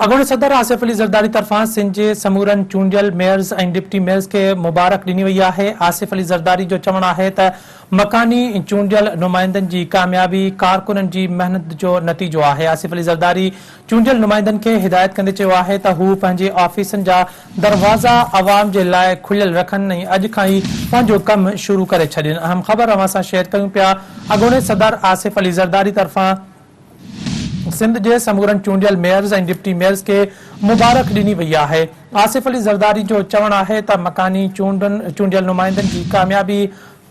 اڳوڻي صدر آصف علي زرداري طرفان سنڌ جي سمورن چونڊيل ميئرز ۽ ڊپٽي ميئرز کي مبارڪ ڏني وئي آهي. آصف علي زرداري جو چوڻ آهي ته مڪاني چونڊيل نمائندن جي ڪاميابي ڪارڪنن جي محنت جو نتيجو آهي. آصف علي زرداري چونڊيل نمائندن کي هدايت ڪندي چيو آهي ته هو پنهنجي آفيسن جا دروازا عوام جي لاء کليل رکن ۽ اڄ کان ئي پنهنجو ڪم شروع ڪري ڇڏين. اهم خبر اوهان سان شيئر ڪيون پيا اڳوڻي صدر آصف علي زرداري طرفان سنڌ جي سمورن چونڊيل ميئرز ۽ ڊپٽي ميئرز کي مبارڪ ڏني وئي آهي. آصف علي زرداري جو چوڻ آهي ته مڪاني چونڊيل نمائندن جي ڪاميابي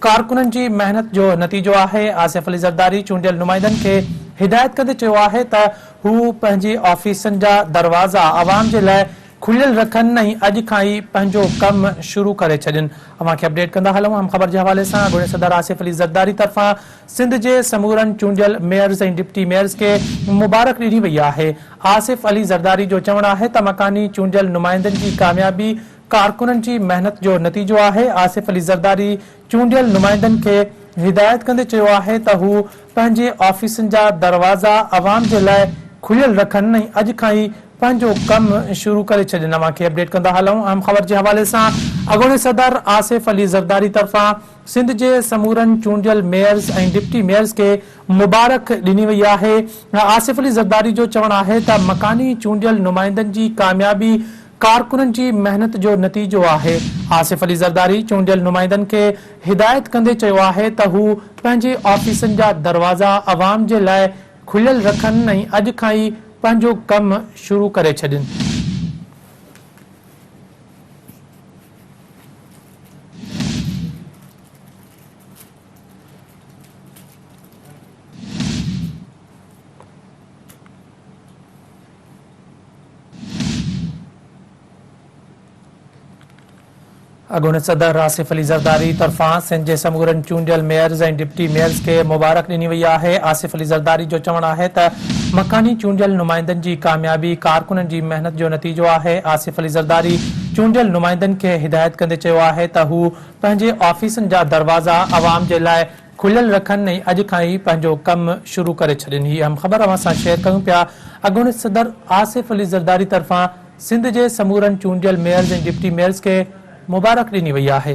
ڪارڪنن جي محنت جو نتيجو آهي. آصف علي زرداري چونڊيل نمائندن کي هدايت ڪندي چيو آهي ته هو پنهنجي آفيسن جا دروازا عوام جي لاء کليل رکن ۽ اڄ کان ئي پنهنجو ڪم شروع ڪري ڇڏين. اوهان کي اپڊيٽ ڪندا هلون اهم خبر جي حوالي سان اڳوڻي صدر آصف علي زرداري طرفان سنڌ جي سمورن چونڊيل ميئرز ۽ ڊپٽي ميئرز کي مبارڪ ڏني وئي آهي. آصف علي زرداري جو چوڻ آهي ته مڪاني چونڊيل نمائندن جي ڪاميابي ڪارڪنن جي محنت جو نتيجو آهي. آصف علي زرداري چونڊيل نمائندن کي هدايت ڪندي چيو آهي ته هو پنهنجي آفيسن جا دروازا عوام جي لاء کليل رکن ۽ اڄ کان ئي پنهنجو ڪم شروع ڪري ڇڏين. اوهان کي اپڊيٽ ڪندا هلون اهم خبر جي حوالي سان اڳوڻي صدر آصف علي زرداري طرفان سنڌ جي سمورن چونڊيل ميئرز ۽ ڊپٽي ميئرز کي مبارڪ ڏني وئي آهي. آصف علي زرداري جو چوڻ آهي ته مڪاني چونڊيل نمائندن جي ڪاميابي ڪارڪنن جي محنت جو نتيجو آهي. آصف علي زرداري چونڊيل نمائندن کي هدايت ڪندي چيو آهي ته هو پنهنجي آفيسن جا دروازا عوام جي لاء کليل رکن ۽ اڄ کان ئي پنهنجو ڪم شروع ڪري ڇڏين. اڳوڻي صدر آصف علي زرداري طرفان سنڌ جي سمورن چونڊيل ميئرز ۽ ڊپٽي ميئرز کي مبارڪ ڏني وئي آهي. آصف علي زرداري جو چوڻ آهي ته مڪاني چونڊيل نمائندن جي ڪاميابي ڪارڪنن جي محنت جو نتيجو آهي. آصف علي زرداري چونڊيل نمائندن کي هدايت ڪندي چيو آهي ته هو پنهنجي آفيسن جا دروازا عوام جي لاء کليل رکن ۽ اڄ کان ئي پنهنجو ڪم شروع ڪري ڇڏين. هي اهم خبر اوهان سان شيئر ڪيون پيا اڳوڻي صدر آصف علي زرداري طرفان سنڌ جي سمورن چونڊيل ميئرز ۽ ڊپٽي ميئرز کي مبارڪ ڏني وئي آهي.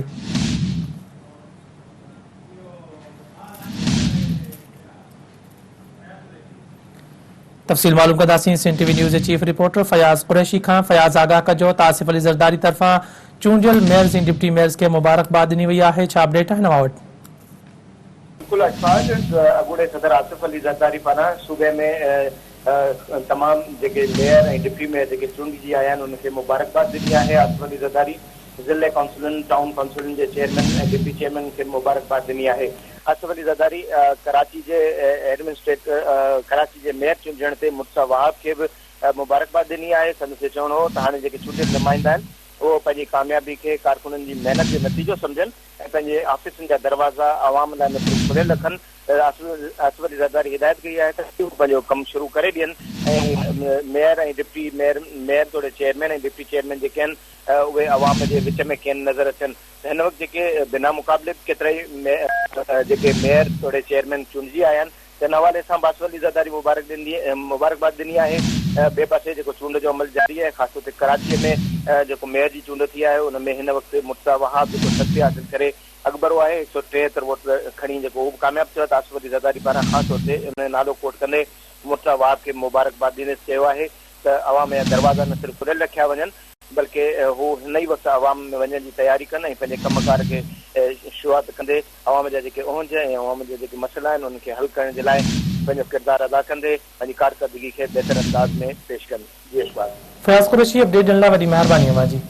تفصيل معلوم ڪنداسين سنڌ ٽي وي نيوز جي چيف رپورٽر فياض قريشي کان. فياض آگاهه ڪجو ته آصف علي زرداري طرفان چونڊيل ميئرز ۽ ڊپٽي ميئرز کي مبارڪباد ڏني وئي آهي، ڇا اپڊيٽ آهن اوهان وٽ؟ بلڪل اشفاق، اڳوڻي صدر آصف علي زرداري پاران صوبي ۾ تمام جيڪي ميئر ۽ ڊپٽي ميئر جيڪي چونڊجي آيا آهن انهن کي مبارڪباد ڏني آهي. آصف علي زرداري ضلعي ڪائونسلن، ٽائون ڪائونسلن جي چيئرمين ۽ ڊپٽي چيئرمين کي مبارڪباد ڏني آهي. آصف علي زرداري ڪراچي جي ايڊمنسٽريٽر ڪراچي جي ميئر چونڊجڻ تي مرتضيٰ وهاب کي به مبارڪباد ڏني آهي. سندس اهو چوڻ هو ته هاڻي جيڪي چونڊيل نمائندا آهن اهو پنهنجي ڪاميابي کي ڪارڪنن جي محنت جو نتيجو سمجهن ۽ پنهنجي آفيسن جا دروازا عوام لاء نه صرف کليل رکن آصف علي زرداري هدايت ڪئي آهي ته هو پنهنجو ڪم شروع ڪري ڏين ۽ ميئر ۽ ڊپٽي ميئر، ميئر توڙي چيئرمين ۽ ڊپٽي چيئرمين جيڪي آهن اهي عوام جي وچ ۾ ڪين نظر اچن ته هن وقت جيڪي بنا مقابلي به ڪيترائي جيڪي ميئر توڙي چيئرمين چونڊجي آيا آهن تن حوالي سان به آصف علي زرداري مبارڪ ڏني مبارڪباد ڏني آهي ٻئي پاسي جيڪو چونڊ جو عمل جاري آهي خاص طور تي ڪراچي ۾ جيڪو ميئر جي چونڊ ٿي آهي ان ۾ هن وقت مرتضيٰ وهاب جيڪو سرسي حاصل ڪري اڳڀرو آهي، 173 ووٽ کڻي جيڪو هو به ڪامياب ٿيو آهي ته آصف علي زرداري پاران خاص طور تي ان جو نالو ڪوٽ ڪندي مرتضيٰ وهاب کي مبارڪباد ڏيندي چيو آهي ته عوام جا دروازا نه صرف کليل رکيا وڃن بلڪه هو هن ئي وقت عوام ۾ وڃڻ جي تياري ڪن ۽ پنهنجي ڪم ڪار کي شروعات ڪندي عوام جا جيڪي اهنج ۽ عوام جا جيڪي مسئلا آهن انهن کي حل ڪرڻ جي لاء پنهنجو ڪردار ادا ڪندي پنهنجي ڪارڪردگي کي بهتر انداز ۾ پيش ڪن. جي اقبال. فياض قريشي اپڊيٽ ڏيڻ لاء وڏي مهرباني اوهان جي.